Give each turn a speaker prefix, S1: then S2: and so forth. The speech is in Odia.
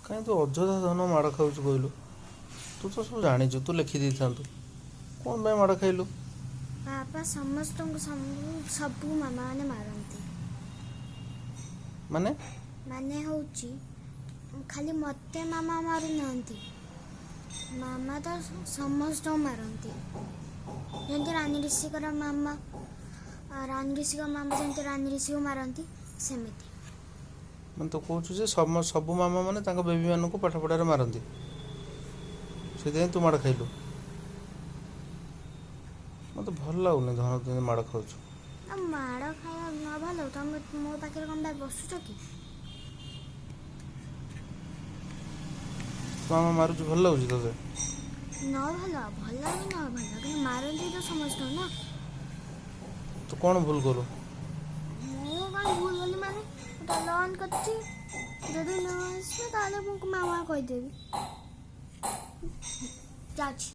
S1: କାହିଁ ତୁ ଅଯଥା ଧନ ମାଡ଼ ଖାଉଛୁ କହିଲୁ? ତୁ ତ ସବୁ ଜାଣିଛୁ, ତୁ ଲେଖି ଦେଇଥାନ୍ତୁ, କ'ଣ ପାଇଁ ମାଡ଼ ଖାଇଲୁ?
S2: ବାପା, ସମସ୍ତଙ୍କୁ ସବୁ ସବୁ ମାମା ମାନେ ମାରନ୍ତି।
S1: ମାନେ?
S2: ମାନେ ହେଉଛି ଖାଲି ମୋତେ ମାମା ମାରୁନାହାନ୍ତି, ମାମା ତ ସମସ୍ତଙ୍କୁ ମାରନ୍ତି। ଯେମିତି ରାନୀ ଋଷିଙ୍କର ମାମା, ରାନୀ ଋଷିଙ୍କ ମାମା ଯେମିତି ରାନୀ ଋଷିକୁ ମାରନ୍ତି ସେମିତି।
S1: ମାନେ ତୁ କହୁଛୁ ଯେ ସବୁ ମାମା ମାନେ ତାଙ୍କ ବେବିମାନଙ୍କୁ ପାଠ ପଢ଼ାରେ ମାରନ୍ତି, ସେଥିପାଇଁ ତୁ ମାଡ଼ ଖାଇଲୁ? ମୋତେ ଭଲ ଲାଗୁନି ଧନ, ତୁ ଏମିତି ମାଡ଼ ଖାଉଛୁ।
S2: ଆଉ ମାଡ଼ ଖାଇବା ନ ଭଲ, ତମେ ମୋ ପାଖରେ କ'ଣ ପାଇଁ ବସୁଛ କି?
S1: ମାମା ମାରୁଛୁ, ଭଲ ଲାଗୁଛି ତୋତେ?
S2: ନ ଭଲ, ଭଲ କି ନ ଭଲ, କିନ୍ତୁ ମାରନ୍ତି ତ ସମସ୍ତଙ୍କୁ ନା।
S1: ତୁ କ'ଣ ଭୁଲ କଲୁ?
S2: ମୁଁ କ'ଣ ଭୁଲ କଲି? ମାନେ ମୁଁ ତ ଲର୍ନ କରିଛି। ଯଦି ନ ଆସିବ ତାହେଲେ ମୁଁ ମାମା କହିଦେବି। ଯାଉଛି।